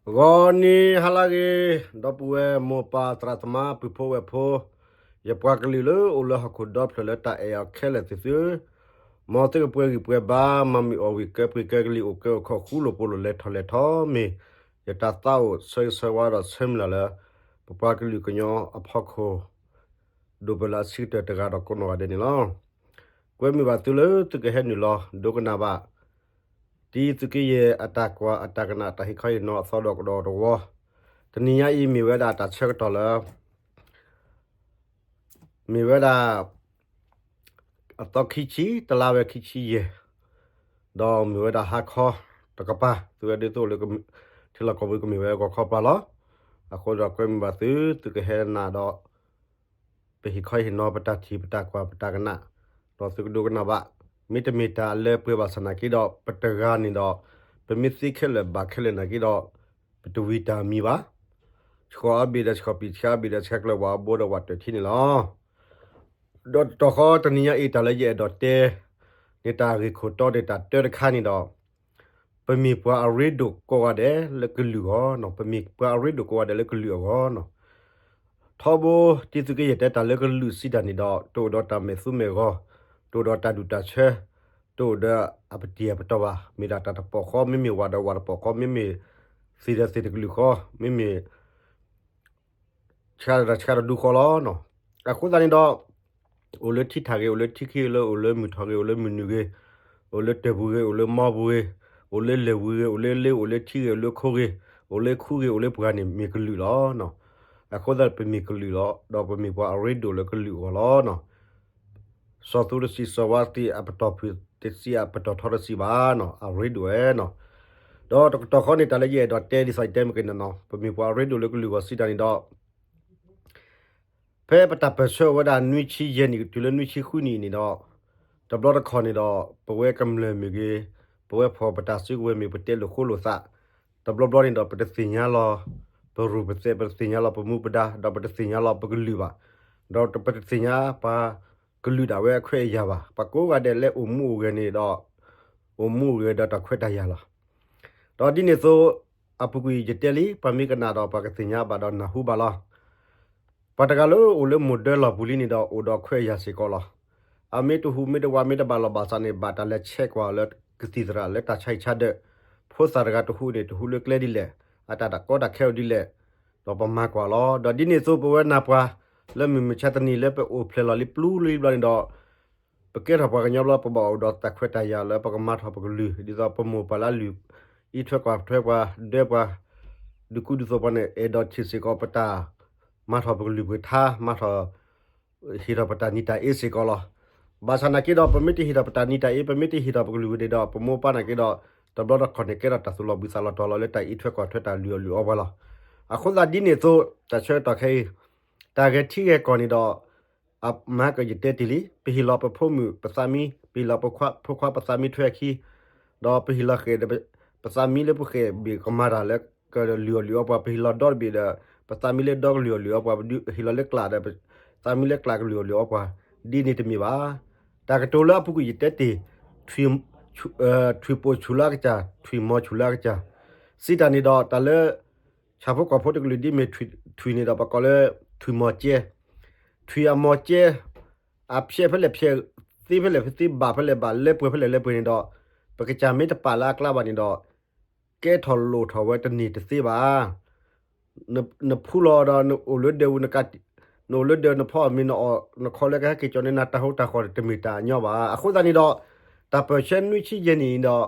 ဂီၤနံၤဟါလၢအဂ့ၤ, ဒီပုၢ်ဝဲၢ်မိၢ်ပၢ်သရၣ်သမါပုၢ်ဖိဝဲၢ်ဖိ, ယပှၤကလုာ်လၢအိၣ်လၢဟီၣ်ခိၣ်ဒီဖျၢၣ်လၢတၢ်အဲၣ်အီၤခဲလၢာ်သ့ၣ်သုဧၢ, မ်သုကပှဲၤဂံၢ်ပှဲၤဘါ, မၤမုာ်အီၣ်ဝံၣ်ကၢပှ့ၤကၢကလံၤ အိၣ်ကၢအိၣ်ခီၣ် ဃူလိာ်ဖိးလိာ် လဲၤထီၣ်လဲၤထီ မ့ၢ်ယတၢ်သးအိၣ်ဆၢဂ့ၤဆၢဝါဒီးဆၢမုၢ်လၢ်လၢ ပပှၤကလုာ်ကညီအဖီခိၣ် ဒိၣ်ပၢၢ်လၢအဆံးကတၢၢ်တဂၤဒီးကိးနီၢ်ဂၤဒဲးန့ၣ်လီၤ. ကွဲမုာ်ဘၣ်သုလၢသုကဟဲနုာ်လီၤဒိကနၣ်ဘၣ် တံသုးက့ယဲၢ်အတၢ်ကွၢ်အတၢ်ကနၣ် တၢ်ဟ့ၣ်ခီဟ့ၣ်နီၤအသီဒီးကဒီးတဝီ, တနံၤညါအံၤမ့ၢ်ဝဲဒၣ်တၢ်ဆၢကတီၢ်လၢ မ့ၢ်ဝဲဒၣ် အသီခံဆံ တလါဝဲခံဆံယဲၢ်, ဒီးမ့ၢ်ဝဲဒၣ်ဟါခီတကပၤ သုဝဲဒ်သိးလၢ ထံလီၢ်ကီၢ်ပူၤကမ့ၢ်ဝဲဂီၤခီပၤလီၤ. အဃိဒီးကွဲမုာ်ဘၣ်သု သုကဟဲနုာ်ဒီး ပဟ့ၣ်ခီဟ့ၣ်နီၤပတၢ်ထံၣ်ပတၢ်ကွၢ်ပတၢ်ကနၣ်, ဒီးသုကဒိကနၣ်ဘၣ်, မ့တမ့ၢ်တၢ်လၢပှဲၤဘၣ်ဆၣ်နာ်က့ဒီး ပတဂၤန့ၣ်ဒီး ပမ့ၢ်သ့ခဲလၢာ်ဘၣ်ခဲလၢာ်နာ်က့ဒီး ပတဝံၤတၢ်မံၤဘၣ်. ဆှီအဘ့ၣ်ဒီးဆှီပံာ် ဆှီအဘ့ၣ်ဒီးဆှီကျၢၢ် ဝၤအဘိဒီးဝၤတၢၢ်ထံန့ၣ်လီၤ. ဒီးတတီၢ်ဃီတနံၤညါအံၤ တၢ်လၢယအဲၣ်ဒိးတဲန့ၣ် တၢ်ဂ့ၢ်ခိၣ်တီန့ၣ် တၢ်တၢတခါန့ၣ်ဒီး ပမ့ၢ်ပှၤအရ့ဒိၣ်ကိးဂၤဒဲးလၢကလုာ်အဂီၢ်နီၤ, ပမ့ၢ်ပှၤအရ့ဒိၣ်ကိးဂၤဒဲးလၢကလုာ်အဂီၢ်နီၤ. ထီဘိ တံသုးက့ယဲၢ်တဲတၢ်လၢကလုာ်စံးတၢ်န့ၣ်ဒီး တအိၣ်ဒီးတၢ်မဲာ်သူမဲာ်ဂီၤ, တအိၣ်ဒီးတၢ်ဒူၣ်တၢ်ဆၢ, တအိၣ်ဒီးအပတံၢ်အပတီၢ်ဘၣ်, မ့ၢ်ဒၣ်တၢ်တပီၢ်ဃီ, မ့မ့ၢ်ဝၤဒီးဝၤတပီၢ်ဃီ, မ့မ့ၢ်သ့ၣ်ဒီးသ့ၣ်တကလုာ်ဃီ, မ့မ့ၢ် ဆှါဒီးဆှါတဒူဃီလီၤ. အဃိသတးန့ၣ်ဒီး အိၣ်လၢထံထၣ်ဂ့ၤ, အိၣ်လၢထံခံဂ့ၤ, အိၣ်လၢမုၢ်ထီၣ်ဂ့ၤ, အိၣ်လၢမုၢ်နုာ်ဂ့ၤ, အိၣ်လၢတၢ်ပူၤဂ့ၤ, အိၣ်လၢမီပူၤဂ့ၤ, အိၣ်လၢလၢၢ်ဝံၤဂ့ၤ, အိၣ်လၢလ့, အိၣ်လၢထံဂ့ၤ, အိၣ်လၢခိဂ့ၤ, အိၣ်လၢခူဂ့ၤ, အိၣ်လၢပှၢ်န့ၣ် မ့ၢ်ကလုာ်လီၤ. အဃိသတးပမ့ၢ်ကလုာ်လီၤ, ဒီးပမ့ၢ်ပှၤအရ့ဒိၣ်လၢကလုာ်အဂီၢ်လီၤ. စီၤသူတစံး စီၤဝါတစံး အပတီၢ်ဖုၣ်တစံး အပတီၢ်ထီတစံးဘၣ်နီၤ, အရ့ဒိၣ်ဝဲနီၤ. ဒီးတကတီၢ်ဃီန့ၣ် တၢ်လၢယအဲၣ်ဒိးတဲဒ်သိးယတဲမ့ၢ်က့ၤန့ၣ်နီၤ, ပမ့ၢ်ပှၤအရ့ဒိၣ်လၢကလုာ်အဂီၢ်စံးတၢ်န့ၣ်ဒီး ဖဲပတၢ်ပၢၢ်ဆၢဝဲဒၣ်နွံဆံယဲၢ်နံၣ်တုၤလၢနွံဆံဃုနံၣ်န့ၣ်ဒီး တဘျီတခီၣ်န့ၣ်ဒီး ပဝဲကမျၢၢ်မ့ၢ်ဂ့ၤ, ပဝဲဖီၣ်ပတၢ်စုကဝဲၤမ့ၢ်ပတဲလိာ်ဃိလိာ်သး, တဘျီဘျီန့ၣ်ဒီး ပတသ့ၣ်ညါလီၤပရူၢ်ပသဲး, ပတသ့ၣ်ညါလီၤပမူပဒါ, ဒီးပတသ့ၣ်ညါလီၤပကလုာ်ဘၣ်, ဒီးပတသ့ၣ်ညါပှၤကလုာ်ဒၣ်ဝဲအခွဲးအယာ်ဘၣ်. ပှၤကိးဂၤဒဲးလၢအိၣ်မူအိၣ်ဂဲၤန့ၣ်ဒီး အိၣ်မူအိၣ်ဂဲၤဒီးတၢ်ခွဲးတၢ်ယာ်လီၤ. ဒီးဒ်န့ၣ်အသိး အပူၤကွံာ်ယတဲလံ, ပှၤမ့ၢ်ကနၣ်ဒီးပှၤကသ့ၣ်ညါဘၣ်ဒီးနၢ်ဟူဘၣ်လီၤ. ပှၤတဂၤလၢအိၣ်လၢမိၢ်ဒၢလီၢ်ပူၤလံန့ၣ်ဒီး အိၣ်ဒီးခွဲးယာ်စ့ၢ်ကီးလီၤ. အမ့ၢ်တဟူးမ့ၢ်တဝးမ့ၢ်တဘၣ်လီၤဘၣ်ဆၣ်န့ၣ် ဘၣ်တၢ်လဲၤဆဲးကွၢ်လၢကသံၣ်သရၣ်လၢတၢ်ဆါဟံၣ်ဆါဒၢး, ဖိသၣ်တဂၤတဟူးန့ၣ် တဟူးလၢကျဲဒ်လဲၣ်, အတၢ်တၢ်ကီတၢ်ခဲအိၣ်ဒ်လဲၣ်, ဒီးပမၤကွၢ်လီၤ. ဒီးဒ်န့ၣ်အသိးပဝဲနၢ်ပှၤ လၢမုၢ်မဆါတနံၤလၢပအိၣ်ဖျဲၣ်လီၤလံပျူလံဘျီန့ၣ်ဒီး ပကဲထီၣ်ပှၤကညီဘျီ ပဘၣ်အိၣ်ဒီးတၢ်ခွဲးတၢ်ယာ်လၢပကမၤထီၣ်ပကလုာ် ဒ်သိးပမိၢ်ပၢ်လၢအလုၢ် အံးထွဲကွၢ်ထွဲပှၤ ဒၢပှၤ ဒုးကူဒုးသိးပှၤန့ၣ် အဲၣ်ဒိးထံၣ်စ့ၢ်ကီးပတၢ်မၤထီၣ်ပကလုာ်ပကထါ မၤထီၣ် ဟ့ၣ်ထီၣ်ပတၢ်နံၤတၢ်အ့စ့ၢ်ကီးလီၤ. ဘၣ်ဆၣ်နာ်က့ဒီး ပမ့ၢ်တဟ့ၣ်ထီၣ်ပတၢ်နံၤတၢ်အ့ ပမ့ၢ်တဟ့ၣ်ထီၣ်ပကလုာ်ဝဲန့ၣ်ဒီး ပမိၢ်ပၢ်နာ်က့ဒီး တဘျီတခီၣ်န့ၣ် ကဲထီၣ်တၢ်သူၣ်လီၤဘှံးသးလီၤတီၤလီၤလၢတၢ်အံးထွဲကွၢ်ထွဲတၢ်လုၢ်အီၣ်လုၢ်အီပှၤလီၤ. အဃိသတးဒ်န့ၣ်အသိး တၢ်ဆၢကတီၢ်ခဲအံၤ တၢ်ဂဲၤထံဂဲၤကီၢ်န့ၣ်ဒီး အမၤကယတဲတ့ၢ်လံ, ပဟ့ၣ်လီၤပဖိမုၣ်ပသးမံ, ပဟ့ၣ်လီၤပဖိခွါပသးမံထွဲအခံ, ဒီးပဟ့ၣ်လီၤဃဲၤ ပသးမံလၢပဃဲၤဘ့ၣ်ကမၤတၢ်လၢ ကလုၢ်အီၣ်လုၢ်အီပှၤ, ပဟ့ၣ်လီၤဒီတဘ့ၣ်ဒီး ပသးမံလၢဒီကလုၢ်အီၣ်လုၢ်အီပှၤ, ပဟ့ၣ်လီၤလၢကျးဒီး ပသးမံလၢကျးကလုၢ်အီၣ်လုၢ်အီပှၤ, ဒ်န့ၣ်တမ့ၢ်ဘၣ်. တၢ်ကတိၤလၢအပူၤကွံာ်ယတဲတ့ၢ် ထွံၣ်ပိာ်ဆူၣ်လၢအကစၢ်, ထွံၣ်မီၤဆူၣ်လၢအကစၢ်, စံးတၢ်န့ၣ်ဒီး တၢ်လၢ ဆၣ်ဖိကီၢ်ဖိတကလုာ်ဒ်မ့ၢ်ထွံၣ်န့ၣ်ဒီး ပကိးလၢ ထွံၣ်မီၤကဲ, ထွံၣ်အမီၤကဲ, အဖျဲးဖဲလဲၣ်ဖျဲး, သ့ဖဲလဲၣ်သ့, ဘၣ်ဖဲလဲၣ်ဘၣ်, လၢပှဲၤဖဲလဲၣ်လၢပှဲၤန့ၣ်ဒီး ပကစၢ်မ့ၢ်တပာ်လၢအကျါဘၣ်န့ၣ်ဒီး ကဲထီၣ်လိၣ်ထီၣ်ဝဲတန့ၢ်တသ့ဘၣ်. နဖူလီၤဒီးနအိၣ်လၢဒၢး, နအိၣ်လၢဒၢးနဖီအီၣ်မ့ၤ နအီၣ်နခီလၢကဟဲက့ၤကၠီန့ၣ် နတၢ်ဟူးတၢ်ဃီၤတမ့ၢ်တၢ်ညီဘၣ်. အဃိသတးန့ၣ်ဒီး တၢ်ပၢၢ်ဆၢနွံဆံယဲၢ်နံၣ်ဒီး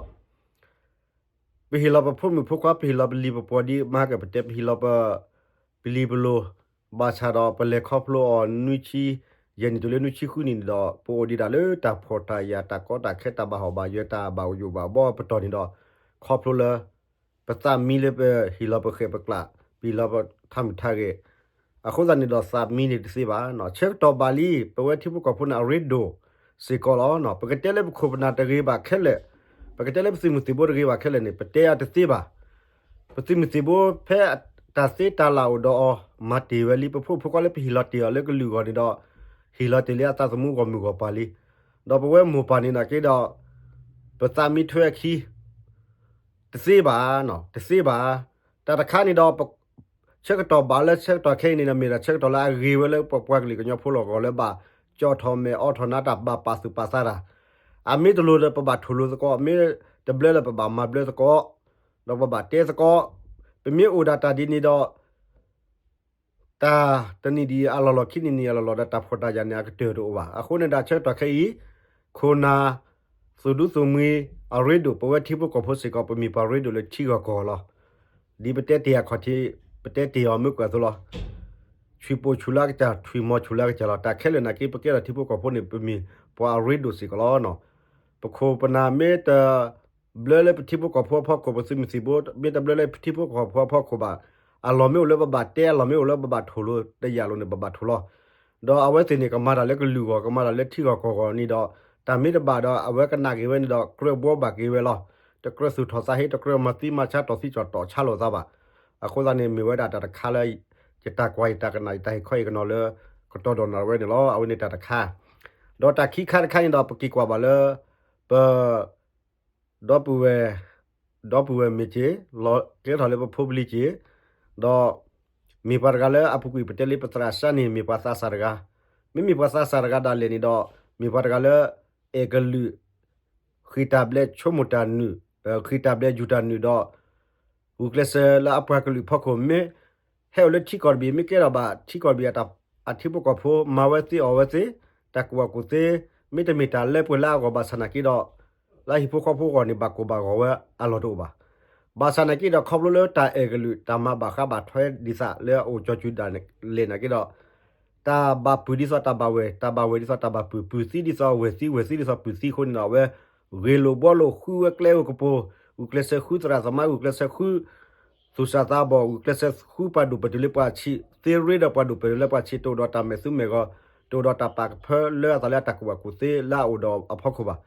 ပဟ့ၣ်လီၤပဖိမုၣ်ဖိခွါ, ပဟ့ၣ်လီၤပလံၤပပှီၤဒ်မဟါကပတဲ, ပဟ့ၣ်လီၤပ ပလံၤပလိၤ, ဘၣ်ဆၣ်ဒီးပလဲၤခီဖျိအီၤနွံဆံယဲၢ်နံၣ်တုၤလၢနွံဆံဃုနံၣ်န့ၣ်ဒီး ပအိၣ်ဒံးဒၣ်လၢတၢ်ဖှီၣ်တၢ်ယာ် တၢ်ကီတၢ်ခဲ တၢ်ဘၣ်ဟီၣ်ဘၣ်ယၢၤ တၢ်ဘၣ်ယိၣ်ဘၣ်ဘီအပတီၢ်န့ၣ်ဒီး ခီဖျိလၢ ပသးမံလၢပဟ့ၣ်လီၤပဃဲၤပကျး ပဟ့ၣ်လီၤပထးမုၢ်ထးဂဲၤ အဃိသတးန့ၣ်ဒီးသးမံန့ၣ်တသ့ဘၣ်. ဆၢကတီၢ်ဘၣ်လံ ပဝဲထံဖိကီၢ်ဖိန့ၣ် အရ့ဒိၣ်စ့ၢ်ကီးလီၤ. ပကတဲလၢပခိၣ်ပနၢ်တဂ့ၤဘၣ်ခဲလၢာ်, ပကတဲလၢပသုးမုၢ်သံၣ်ဘိတဂ့ၤဘၣ်ခဲလၢာ်န့ၣ် ပတဲအတသ့ဘၣ်. ပသုးမုၢ်သံၣ်ဘိဖဲတၢ်သ့တၢ်လၢ်အိၣ်ဒီးအီၤ မၤတ့ၢ်ဝဲလံ ပဖိမုၣ်ဖိခွါလၢပဟ့ၣ်လီၤတ့ၢ်အီၤလၢကလုာ်အဂီၢ်န့ၣ်ဒီး ဟ့ၣ်လီၤတ့ၢ်လံအသးသမူဂီၢ်မုၢ်ဂီၢ်ပၤလံ. ဒီးပဝဲမိၢ်ပၢ်န့ၣ်နာ်က့ဒီး ပသးမံထွဲအခံ တသ့ဘၣ်, တသ့ဘၣ်. တၢ်တခါန့ၣ်ဒီး ဆၢကတီၢ်ဘၣ်လၢဆၢကတီၢ်ခဲအံၤန့ၣ်ဒီး မ့ၢ်ဒၣ်ဆၢကတီၢ်လၢအဂ့ၤဝဲလၢပပှၤကလုာ်ကညီဖိလီၤဂီၤလၢဘၣ် ကၠီၣ်ထီၣ်မဲာ်အိးထီၣ်နါတၢ်ဘၣ်ပာ်သူၣ်ပာ်သးတၢ်, အမ့ၢ်တလိၣ်ဒီးပဘၣ်ထိၣ်လိသကိး, မ့ၢ်တဘျၢလၢပဘၣ်မၤဘျၢသကိး, ဒီးပဘၣ်တဲသကိး, ပမ့ၢ်အိၣ်ဒၣ်တၢ်ဒ်န့ၣ်ဒီး တၢ်တနံၣ်ဒံးအလီၢ်လီၢ် ခံနံၣ်နံၣ်အလီၢ်လီၢ်ဒီး တၢ်ဖှီၣ်တၢ်ယာ်န့ၣ် အကတၢၢ်တအိၣ်ဘၣ်. အဃိန့ၣ်ဒီးဆၢကတီၢ်ခဲအံၤ ခိၣ်နၢ် သူၣ်ဒူသူၣ်မှံ အရ့ဒိၣ် ပဝဲထံဖိကီၢ်ဖိစ့ၢ်ကီး ပမ့ၢ်ပှၤရ့ဒိၣ်လၢထံဂီၢ်ကီၢ်လီၤ. ဒ်ပတဲတ့ၢ်အခီၣ်ထံး ပတဲတ့ၢ်အီၤမ့ၢ်ကွဲးအသိးလီၤ. ဆွံၣ်ပိာ်ဆူၣ်လၢကစၢ် ထွံၣ်မီၤဆူၣ်လၢကစၢ်လီၤ. တၢ်ခဲလၢာ်နာ်က့ ပကဲထီၣ်ထံဖိကီၢ်ဖိန့ၣ် ပမ့ၢ်ပှၤအရ့ဒိၣ်စ့ၢ်ကီးလီၤ. ပခိၣ်ပနၢ်မ့ၢ်တ ဘျၢလၢပထံဖိကီၢ်ဖိအဖီခိၣ် ပသုးမုၢ်သံၣ်ဘိ မ့ၢ်တဘျၢလၢပထံဖိကီၢ်ဖိအဖီခိၣ်ဘၣ်, အလီၢ်မ့ၢ်အိၣ်လၢပဘၣ်တဲ အလီၢ်မ့ၢ်အိၣ်လၢပဘၣ်ထိၣ်လိတယာ်လိၤန့ၣ် ပဘၣ်ထိၣ်လီၤ. ဒီးအဝဲသ့ၣ်န့ၣ် ကမၤတၢ်လၢကလုာ်ဂီၢ် ကမၤတၢ်လၢထံဂီၢ်ကီၢ်ဂီၢ်န့ၣ်ဒီး တၢ်မ့ၢ်တဘၣ်ဒီး အဝဲကနၣ်က့ၤဝဲန့ၣ်ဒီး ကြၢးဘှီဘၣ်က့ၤဝဲလီၤ. တကြၢးသူၣ်ထီၣ်သးဟ့ တကြၢးမၤသံမၤဆါတီၢ်သံကၠီၣ်တီၢ်ဆါလိာ်သးဘၣ်. အဃိသတးန့ၣ် မ့ၢ်ဝဲဒၣ်တၢ်တခါလၢ ယတၢ်ကွၢ်ယတၢ်ကနၣ် ယတၢ်ဟ့ၣ်ခီဟ့ၣ်ကနီၤလၢ ကတီၢ်ဒီးနၣ်ရဝဲန့ၣ်လီၤ. အဝဲန့ၣ်တၢ်တခါ ဒီးတၢ်ခံခါတခါန့ၣ်ဒီး ပက့ၤကွၢ်ဘၣ်လၢ ပ ဒီပုၢ်ဝဲၢ်, ဒီပုၢ်ဝဲၢ်မ့ၢ်က့ၤ လီၤကဲထီၣ်လၢပဖိပလံၤက့ၤ, ဒီး မ့ၢ်ပှၤတဂၤလၢအပူၤကွံာ်ပတဲလံ ပသရၣ်စၢ်န့ၣ် မ့ၢ်ပှၤသးစၢ်တဂၤ, မ့မ့ၢ်ပှၤသးစၢ်တဂၤဒၣ်လဲာ်န့ၣ်ဒီး မ့ၢ်ပှၤတဂၤလၢ အဲၣ်ကလုာ် ဃ့ၢ်တၢ်ဘျဲးဆိကမိၣ်တၢ်နုာ်, ဃ့ၢ်တၢ်ဘျဲးယူၤတၢ်နုာ်ဒီး ဂုာ်ကျဲးစၢးလၢအပှၤကလုာ်ဖီခိၣ် မ့ၢ်ဟဲအိၣ်လၢထံကီၢ်တဘ့ၣ် မ့ၢ်ကဲထီၣ်ဘၣ်ထံကီၢ်တဘ့ၣ် အထံဖိကီၢ်ဖိ မၤဝဲသ့အီၣ်ဝဲသ့, တၢ်ကူၣ်ဘၣ်ကူၣ်သ့ မ့တမ့ၢ်တၢ်လၢပှဲၤလၢအဂီၢ်ဘၣ်ဆၣ်နာ်က့ဒီး လၢဟံၣ်ဖိဃီဖိအဂီၢ်န့ၣ် ဘၣ်ကိၢ်ဘၣ်ဂီၤဝဲအလီၢ်တအိၣ်ဘၣ်. ဘၣ်ဆၣ်နာ်က့ဒီး ခီဖျိလၢတၢ်အဲၣ်ကလုာ် တၢ်မၤဘၣ်ဃးဘၣ်ထွဲဒ်သိးလၢအအိၣ်ကၠီၤကူၤဒၣ်လဲာ်နာ်က့ဒီး တၢ်ဘၣ်ပုၢ်ဒ်သိးတၢ်ဘၣ်ဝဲၢ်, တၢ်ဘၣ်ဝဲၢ်ဒ်သိးတၢ်ဘၣ်ပုၢ်, ပုၢ်သံဒ်သိးဝဲၢ်သံ, ဝဲၢ်သံဒ်သိးပုၢ်သံအဃိန့ၣ်ဒီး အဝဲဂ့ၢ်လိာ်ဘှီလိာ် ဃုဝဲကျဲအိၣ်ကပိၤ, ဂုာ်ကျဲးစၢးဃုသရၣ်သမါ, ဂုာ်ကျဲးစၢးဃု သူၣ်စၢ်သးဘီၣ်, ဂုာ်ကျဲးစၢးဃုပှၤဒိၣ်ပတုာ်လၢပှၤဆံး, သ့ရ့ဒီးပှၤဒိၣ်ပတုာ်လၢပှၤဆံး, တအိၣ်ဒီးတၢ်မဲာ်သူမဲာ်ဂီၤ, တအိၣ်ဒီးတၢ်ပာ်ကဖၢလၢအသးလၢအတၢ်ကူၣ်ဘၣ်ကူၣ်သ့လၢအအိၣ်ဒီးအဖီခိၣ်ဘၣ်.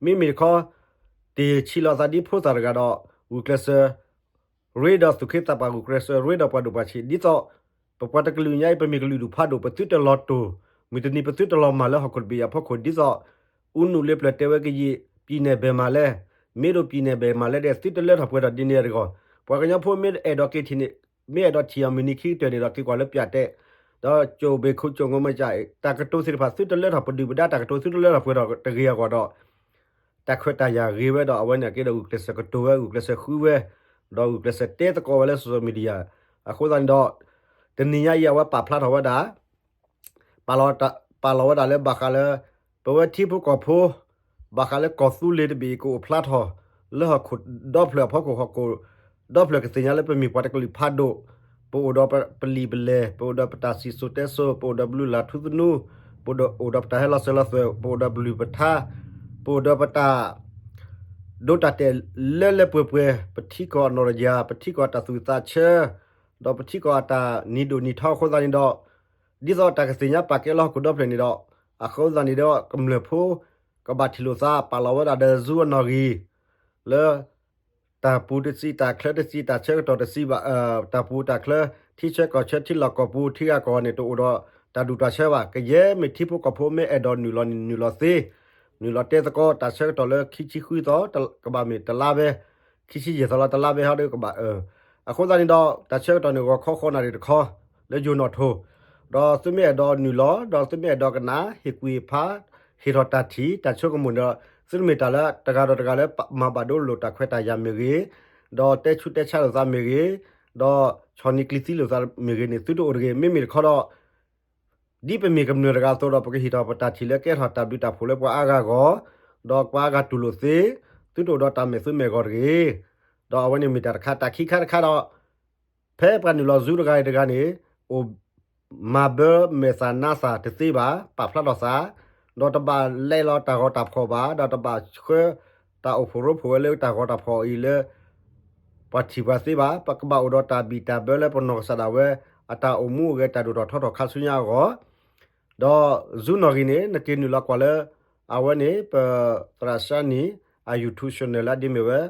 မ့မ့ၢ်တခီ တ့ၢ်ဆံးလီၤသးဒ်ဖိသၣ်တဂၤဒီး ဂုာ်ကျဲးစၢး ရ့ဒီးသူၣ်က့သးပှၢ်, ဂုာ်ကျဲးစၢးရ့ဒီးပှၤဒိၣ်ပှၤဆံး, ဒ်သိး ပပှၤတကလုာ်ညါအံၤ ပမ့ၢ်ကလုာ်ဒူၣ်ဖးဒိၣ် ပသုတလီၤတိၢ်, မုၢ်တနံၤပသုတလီၤမၢ်လၢဟီၣ်ခိၣ်တဘ့ၣ်အဖီခိၣ် ဒ်သိး အူနုာ်လ့ပျၢၤတဲဝဲကယံာ် ပံၤနဲၣ်ဘဲၣ်မးလဲၣ်, မ့ၢ်ဒိးပံၤနဲၣ်ဘဲၣ်မးလဲၣ်ဒီး သုတလၢထီၣ်ပှဲၤထီၣ်ဒ်န့ၣ်တဂီၢ်. ပှၤကညီဖိမ့ၢ်အဲၣ်ဒိးက့ၤထံၣ်န့ၣ်, မ့ၢ်အဲၣ်ဒိးထံၣ်အီၤမုၢ်နံၤခံကတၢၢ်န့ၣ်ဒီး က့ၤကွၢ်လၢပၠးတဲာ်, ဒီးကၠိၣ်ဘ့ၣ်ခိၣ်ကၠိၣ်ငိမ့ၢ်ကၠၢ်, တၢ်ကတိၤသ့ၣ်တဖၣ် သုတလၢထီၣ်ပဒုၣ်ပဒါ တၢ်ကတိၤသုတလၢထီၣ်ပှဲၤထီၣ်တဂ့ၤအဂီၢ်ဒီး တၢ်ခွဲးတၢ်ယာ်ဂ့ၤဝဲဒီး အဝဲန့ၣ်က့ဒီး ဂုာ်ကျဲးစၢးကတိၤဝဲ, ဂုာ်ကျဲးစၢးဃုဝဲ, ဒီးဂုာ်ကျဲးစၢးတဲသကိးဝဲလၢ social media. အဃိသတးန့ၣ်ဒီး တနံၤညါအံၤ အဝဲပာ်ဖျါထီၣ်ဝဲဒၣ် ပာ်လီၤဝဲဒၣ်လၢဘၣ်ဃးလၢ ပဝဲထံဖိကီၢ်ဖိ ဘၣ်ဃးလၢကီၢ်သူလ့ၤတဘ့ၣ်အံၤ ကအိၣ်ဖျါထီၣ် လၢဟီၣ်ခိၣ်ဒီဖျၢၣ်အဖီခိၣ် ဟီၣ်ခိၣ်ဒီဖျၢၣ်ကသ့ၣ်ညါလၢ ပမ့ၢ်ပှၤတကလုာ်ဖးဒိၣ်, ပအိၣ်ဒီးပလံာ်ပလဲၢ်, ပအိၣ်ဒီးပတၢ်စံၣ်စိၤတဲစိၤ, ပအိၣ်ဒီးပလုၢ်လၢ်ထူသနူ, ပအိၣ်ဒီးပတၢ်ဟဲလီၤစၢၤလီၤသွဲၣ်, ပအိၣ်ဒီးပလုၢ်ပထါ, ပအိၣ်ဒီးပတၢ် ဒိးတၢ်တဲာ်လၢလၢပှဲၤပှဲၤ, ပထံကီၢ်အနီၢ်တယၢ်, ပထံကီၢ်အတၢ်သူၣ်သးဆၢ, ဒီးပထံကီၢ်အတၢ်နံၤဒိၣ်နံၤထီအဃိသတးန့ၣ်ဒီး ဒ်သိးတၢ်ကသ့ၣ်ညါပာ်ကဲလၢဟီၣ်ခိၣ်ဒီဖျၢၣ်န့ၣ်ဒီး အဃိသတးန့ၣ်ဒီး ကမျၢၢ်ဖိ ကဘၣ်ထံၣ်လိာ်သး ပာ်လီၤဝဲဒၣ်ဒီး Zoom အနီၣ်ဂံၢ် လၢ တၢ်ပူၤတစံး တၢ်ချၢတစံး တၢ်ဆၢကတီၢ်တစံးဘၣ်, တၢ်ပူၤတၢ်ချၢ ထံဆၢကီၢ်ဆၢ ထံလီၢ်ကီၢ်ပူၤ ထံဂၤကီၢ်ဂၤန့ၣ် တအိၣ်ဒီးတၢ်ဒူၣ်တၢ်ဆၢဘၣ်. ကယဲၢ်မ့ၢ်ထံဖိကီၢ်ဖိမ့ၢ်အဲၣ်ဒိးနုာ်လီၤန့ၣ် နုာ်လီၤသ့, နုာ်လီၤတဲသကိး တၢ်ဆၢကတီၢ်လၢခံဆံဃုသီ ကဘၣ်မ့ၢ်တလါဘဲ, ခံဆံယဲၢ်သီလီၤ တလါဘဲဟီဒီးကဘၣ်အၢ အဃိသတးန့ၣ်ဒီး တၢ်ဆၢကတီၢ်န့ၣ် ဂီၤခီဃိးနၣ်ရံၣ်တခီ လၢယိၤနီၣ်ထိၣ်, ဒီးသုမ့ၢ်အဲၣ်ဒိးနုာ်လီၤ ဒီးသုမ့ၢ်အဲၣ်ဒိးကနၣ် ဟ့ၣ်ကွံာ်ဖး ဟ့ၣ်ထီၣ်တၢ်ထံၣ် တၢ်ဆိကမိၣ်ဒီး သုတမ့ၢ်တၢ်လၢတဂၤဒီးတဂၤလၢမၤဘၣ်ဒိလိာ်တၢ်ခွဲးတၢ်ယာ်မ့ၢ်ဂ့ၤ, ဒီးတဲဆူးတဲဆါလိာ်သးမ့ၢ်ဂ့ၤ, ဒီးဆီၣ်နံၤကျံၤသံလိာ်သးမ့ၢ်ဂ့ၤန့ၣ် သုတအိၣ်တဂ့ၤ. မ့မ့ၢ်တခီဒီး ဒ်ပမ့ၢ်ကမျၢၢ်တဂၤအသိးဒီး ပကဟ့ၣ်ထီၣ်ပတၢ်ထံၣ်လၢကဲထီၣ်တၢ်ဘျုးတၢ်ဖှိၣ်လၢပှၤအါဂၤအဂီၢ်, ဒီးပှၤအါဂၤတူၢ်လိာ်သ့, သုတအိၣ်ဒီးတၢ်မဲာ်သူမဲာ်ဂီၤတဂ့ၤ. ဒီးအဝဲန့ၣ်မ့ၢ်တၢ်တခါ တၢ်ခံခါတခါဒီး ဖဲပှၤနုာ်လီၤ Zoom တဂၤအံၤတဂၤန့ၣ် အိၣ်မၤဘၢမဲာ်သးနါသးတသ့ဘၣ်, ပာ်ဖျါထီၣ်သး, ဒီးတဘၣ်လဲၤလီၤတၢ်ဂီၤတၢ်ဖီၣ်ဘၣ်, ဒီးတဘၣ်ဆှၢတၢ်အိၣ်ဖှိၣ်ရိဖှိၣ်ဝဲလၢတၢ်ဂီၤတၢ်ဖီၣ်အံၤလၢ ပှၤထံၣ်ပှၤသ့ဘၣ်. ပကဘၣ်အိၣ်ဒီးတၢ်ဘံၣ်တၢ်ဘၢလၢပနီၢ်ကစၢ်ဒၣ်ဝဲ အတၢ်အိၣ်မူအိၣ်ဂဲၤ တၢ်ဒိၣ်ထီၣ်ထီထီၣ်ခါဆူညါအဂီၢ်, ဒီး Zoom နီၣ်ဂံၢ်န့ၣ် နက့ၤနုာ်လီၤကွၢ်လၢ အဝဲန့ၣ် ပသရၣ်စၢ်နံၣ် အ YouTube channel လၢအဒ့မ့ၢ်ဝဲ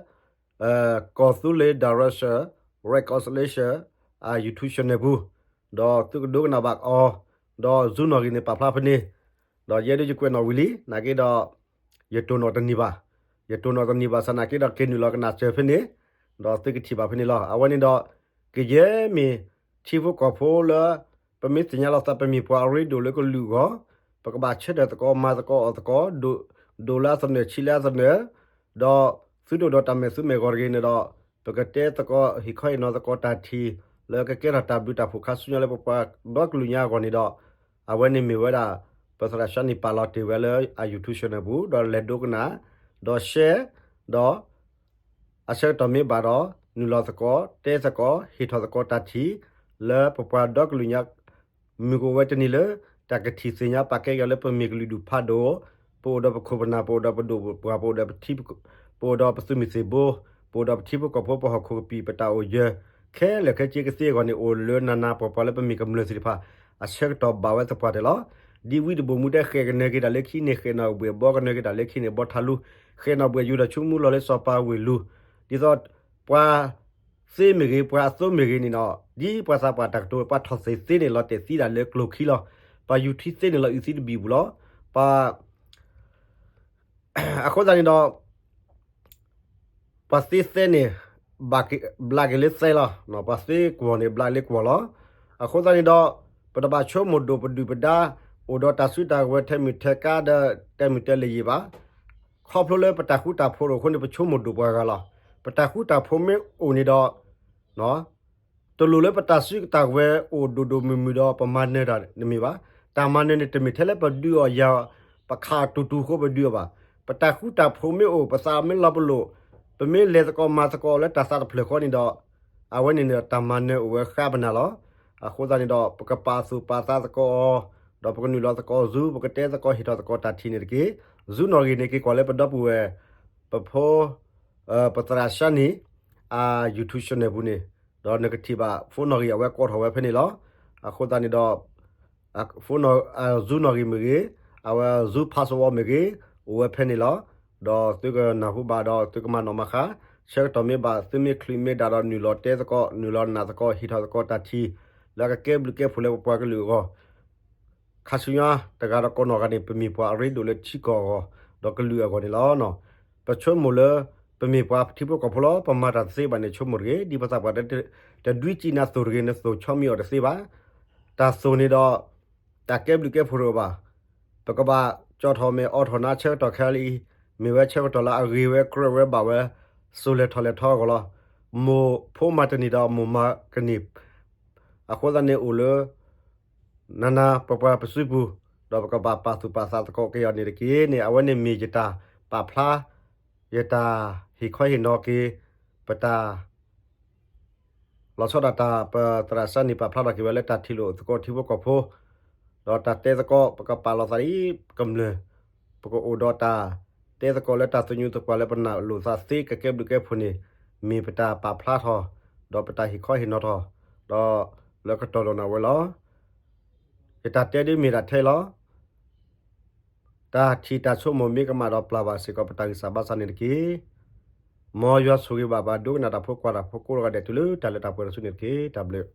ကီၢ်သူလ့ၤ Direction Reconciliation အ YouTube channel ပူၤ, ဒီးသုကဒိကနၣ်ဘၣ်အီၤ, ဒီး Zoom နီၣ်ဂံၢ်န့ၣ် ပာ်ဖျါဖဲန့ၣ်, ဒီးယဲဒၣ်ယကွဲးနီၣ်ဝံၤလံ နာ်က့ဒီး ယတိၢ်နီၣ်တနံၤဘၣ်, ယတိၢ်နီၣ်တနံၤဘၣ်ဆၣ်နာ်က့ဒီး က့ၤနုာ်လီၤကနၣ်စၢၤဖဲန့ၣ်, ဒီးသုကထံၣ်ဘၣ်ဖဲန့ၣ်လီၤ. အဝဲန့ၣ်ဒီး က ကယဲၢ်မ့ၢ်ထံဖိကီၢ်ဖိလၢ ပမ့ၢ်သ့ၣ်ညါလီၤသး ပမ့ၢ်ပှၤအရ့ဒိၣ်လၢကလုာ်အဂီၢ်, ပကဘၣ်ဆၢထၢၣ်သကိး မၤသကိးအီၣ်သကိး, ဒိၣ်လၢအသနၢၣ် ဆံးလၢအသနၢၣ်, ဒီးသုတအိၣ်ဒီးတၢ်မဲာ်သူမဲာ်ဂီၤတဂ့ၤန့ၣ်ဒီး, ပကတဲသကိး ဟ့ၣ်ခီဟ့ၣ်နီၤသကိးတၢ်ထံၣ် လၢကကဲထီၣ်တၢ်ဘျုးတၢ်ဖှိၣ်ခါဆူညါလၢပပှၤဒီကလုာ်ညါအဂီၢ်န့ၣ်ဒီး, အဝဲန့ၣ်မ့ၢ်ဝဲဒၣ် ပသရၣ်ၡါနံၣ်ပာ်လီၤတ့ၢ်ဝဲလၢအ YouTube channel ပူၤ ဒီးလဲၤဒိကနၣ်, ဒီး share, ဒီး အဆၢကတီၢ်မ့ၢ်ဘၣ်ဒီး နုာ်လီၤသကိး တဲသကိး ဟ့ၣ်ထီၣ်သကိးတၢ်ထံၣ် လၢပပှၤဒီကလုာ်ညါ မုၢ်ကအိၣ်ဝဲတနံၤလၢ တၢ်ကထံၣ်သ့ၣ်ညါပာ်ကဲက့ၤလၢပမ့ၢ်ကလုာ်ဒူၣ်ဖးဒိၣ်, ပအိၣ်ဒီးပခိၣ်ပနၢ် ပအိၣ်ဒီးပဒိၣ်ပပှၢ် ပအိၣ်ဒီးပထံ ပအိၣ်ဒီးပသုးမုၢ်သံၣ်ဘိ, ပအိၣ်ဒီးပထံဖိကီၢ်ဖိ ပဟီၣ်ခိၣ်ကပံာ် ပတၢ်အိၣ်ယၢၤ ခဲလၢာ်ခဲဆ့ကသ့အဂီၢ်န့ၣ် အိၣ်လၢနၤနၤပှၤပှၤလၢပမ့ၢ်ကမျၢၢ်သ့ၣ်တဖၣ် အဆၢကတီၢ်ဘၣ်ဝဲသပှၢ်တၢၢ်လီၤ. ဒ်ဝံတဘိၣ်မူတဲ ဃဲၣ်ကနၢၤက့ၤတၢ်လၢခံန့ၣ် ဃဲၣ်နီၣ်ဘှဲၣ်ဘီ ကနၢၤက့ၤတၢ်လၢခံန့ၣ် ဘီထးလူ, ဃဲၣ်နီၣ်ဘှဲၣ်ယူၤဒီးဆိကမိၣ်လီၤလၢစီၤပၤဝ့ၢ်လူၤ, ဒ်သိး ပှၤသ့မ့ၢ်ဂ့ၤ ပှၤအသိမ့ၢ်ဂ့ၤန့ၣ်ဒီး ဒ်ပှၤသးပှၢ်တၢ်ကတိၤ ပှၤထီၣ်သ့ၣ်သ့န့ၣ် လီၤတဲာ်သံတၢ်လၢကျိၤခံလီၤ. ပှၤယူၤထံသ့န့ၣ် လီၤအုးသံတဘံၣ်ပူၤလီၤ. ပှၤ အဃိသတးန့ၣ်ဒီး ပှၤသ့သဲန့ၣ် ဘျးက့ၤလၢသဲလီၤ. ပှၤသ့ကွီၢ်န့ၣ် ဘျးလၢကွီၢ်လီၤ. အဃိသတးန့ၣ်ဒီး ပတဘၣ်ဆိကမိၣ်ဒိၣ်ပဒုၣ်ပဒါ အိၣ်ဒီးတၢ်စုတၢ်ကဝဲၤ ထဲမုၢ်ထဲကါဒီး တဲမုၢ်တဲလၢၤယံၤဘၣ်. ခီဖျိလၢပတၢ်ဃူတၢ်ဖိးတအိၣ်အဃိန့ၣ် ပဆိကမိၣ်ဒိၣ်ပှၤဂၤလီၤ. ပတၢ်ဃူတၢ်ဖိးမ့ၢ်အိၣ်န့ၣ်ဒီး တလိၣ်လၢပတၢ်စုတၢ်ကဝဲၤအိၣ်ဒိၣ်ဒိၣ်မုၢ်မုၢ်ဒီး ပမၤနၢၤတၢ်တမ့ၢ်ဘၣ်. တၢ်မၤနၢၤန့ၣ် တမ့ၢ်ထဲလၢပဒုးအီၣ်ယၤအီၤ ပခးအီၤတူၤတူၤအဃိပဒုးအီၤဘၣ်. ပတၢ်ဃူတၢ်ဖိးမ့ၢ်အိၣ် ပသးမ့ၢ်လီၤပလိာ်, ပမ့ၢ်လဲၤသကိးမၤသကိးလၢတၢ်သးတဖျၢၣ်ဃီန့ၣ်ဒီး အဝဲန့ၣ်န့ၣ်ဒီး တၢ်မၤနၢၤအိၣ်ဝဲဃါပနၢ်လီၤ. အဃိသတးန့ၣ်ဒီး ပကပာ်သူၣ်ပာ်သးသကိးအီၤ, ဒီးပကနုာ်လီၤသကိး Zoom, ပကတဲသကိး ဟ့ၣ်ထီၣ်သကိးတၢ်ထံၣ်န့ၣ်တက့ၢ်. Zoom နီၣ်ဂံၢ်န့ၣ် က့ၤကွၢ်လၢပဒီပုၢ်ဝဲၢ် ပဖိ ပသရၣ်ၡါနံၣ် အ YouTube channel ပူၤန့ၣ်, ဒီးနကထံၣ်ဘၣ် phone နီၣ်ဂံၢ်အဝဲကိးထီၣ်ဝဲဖဲန့ၣ်လီၤ. အဃိသတးန့ၣ်ဒီး phone နီၣ် Zoom နီၣ်ဂံၢ်မ့ၢ်ဂ့ၤ, အဝဲ Zoom password မ့ၢ်ဂ့ၤ, အိၣ်ဝဲဖဲန့ၣ်လီၤ. ဒီးသုကနၢ်ဟူဘၣ်ဒီး သုကမၤနီၣ်မၤဃါ, ဆၢကတီၢ်မ့ၢ်ဘၣ် သုမ့ၢ်ချုးမ့ၢ်ဒၣ်ဒီး နုာ်လီၤတဲသကိး နုာ်လီၤနာ်သကိး ဟ့ၣ်ထီၣ်သကိးတၢ်ထံၣ် လၢအကကဲဘျုးကဲဖှိၣ်လၢပပှၤကလုာ်အဂီၢ် ခါဆူညါတဂၤဒီးကိးနီၢ်ဂၤန့ၣ် ပမ့ၢ်ပှၤအရ့ဒိၣ်လၢထံကီၢ်အဂီၢ် ဒီးကလုာ်အဂီၢ်န့ၣ်လီၤ. ပဆိကမိၣ်လၢ ပမ့ၢ်ပှၤထံဖိကီၢ်ဖိလီၤ. ပမၤတၢ်တသ့ဘၣ်န့ၣ် ဆိကမိၣ်တဂ့ၤ. ဒ်ပသးပှၢ်တဲ တဒွံကံနၤသိၣ်တဂ့ၤ, နသိၣ်ဆီမံအီၤတသ့ဘၣ်. တၢ်သိၣ်န့ၣ်ဒီး တၢ်ကဲဘျုးကဲဖှိၣ်တအိၣ်ဘၣ်. ပကဘၣ်ကၠီၣ်ထီၣ်မဲာ်အိးထီၣ်နါဆၢကတီၢ်ခဲလၢာ်အံၤ, မ့ၢ်ဝဲဆၢကတီၢ်လၢအဂ့ၤဝဲကြၢးဝဲဘၣ်ဝဲ, စိၤလဲၤထီၣ်လဲၤထီအဂီၢ်လီၤ. မိၢ်ဖိမၤတန့ၢ်ဒီးမိၢ်မၤကန့ၢ် အဃိသတးန့ၣ်အိၣ်လၢ နၤနၤပပှၤပစုပူၤ, ဒီးပကဘၣ်ပာ်သူၣ်ပာ်သးသကိးက့ၤအီၤန့ၣ်တက့ၢ်န့ၣ် အဝဲန့ၣ်မ့ၢ်ယတၢ်ပာ်ဖျါ, ယတၢ်ဟ့ၣ်ခီဟ့ၣ်နီၤက့ၤ ပတၢ် လီၤဆီဒၣ်တၢ် ပသရၣ်စၢ်နံၣ်ပာ်ဖျါထီၣ်က့ၤဝဲလၢတၢ်ထံၣ်လိာ်သကိးထံဖိကီၢ်ဖိ, ဒီးတၢ်တဲသကိး ပကပာ်လီၤသးဒ်ကမျၢၢ်, ပကအိၣ်ဒီးတၢ်တဲသကိးလၢတၢ်သညူးသပှၢ်လၢပနၢ်လိာ်သးသ့ ကကဲဘျုးကဲဖှိၣ်န့ၣ် မ့ၢ်ပတၢ်ပာ်ဖျါထီၣ်, ဒီးပတၢ်ဟ့ၣ်ခီဟ့ၣ်နီၤထီၣ်, ဒီးလၢကတီၢ်လိၤနၢ်ဝဲလီၤ. ယတၢ်တဲဒ်မ့ၢ်ဒၣ်ထဲအံၤလီၤ. တၢ်ထံၣ်တၢ်ဆိကမိၣ်မ့ၢ်ကမၣ်ဒီးပျၢ်ဘၣ်စ့ၢ်ကီးပတၢ်ဂံၢ်စၢ်ဘါစၢ်န့ၣ်တက့ၢ်. မ်ယွၤဆိၣ်ဂ့ၤဘၣ်ပှၤဒိကနၣ်တၢ်ဖိ ကွၢ်တၢ်ဖိကိးဂၤဒဲး တုၤလၢတၢ်လၢတၢ်ပှဲၤတစုန့ၣ်တက့ၢ်. တၢ်ဘျုး